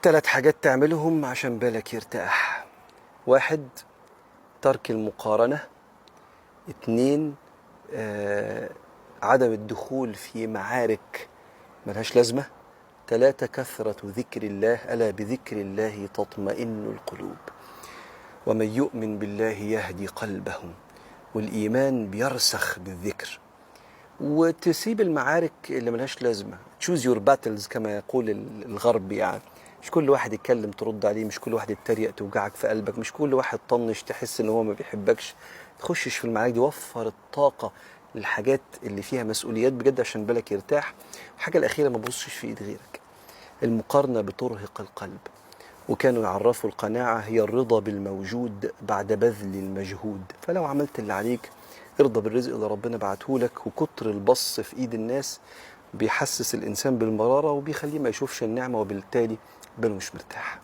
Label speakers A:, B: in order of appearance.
A: 3 حاجات تعملهم عشان بالك يرتاح. 1، ترك المقارنة. 2، عدم الدخول في معارك ملهاش لازمة. 3، كثرة ذكر الله، ألا بذكر الله تطمئن القلوب، ومن يؤمن بالله يهدي قلبه. والإيمان بيرسخ بالذكر. وتسيب المعارك اللي ملهاش لازمة، choose your battles كما يقول الغرب. مش كل واحد يتكلم ترد عليه، مش كل واحد يتريق توجعك في قلبك، مش كل واحد طنش تحس ان هو ما بيحبكش. تخشش في المعارك دي، وفر الطاقة للحاجات اللي فيها مسؤوليات بجد عشان بالك يرتاح. الحاجة الأخيرة، ما تبصش في إيد غيرك. المقارنة بترهق القلب، وكانوا يعرفوا القناعة هي الرضا بالموجود بعد بذل المجهود. فلو عملت اللي عليك ارضى بالرزق اللي ربنا بعتهولك. وكتر البص في ايد الناس بيحسس الإنسان بالمرارة وبيخليه ما يشوفش النعمة، وبالتالي باله مش مرتاح.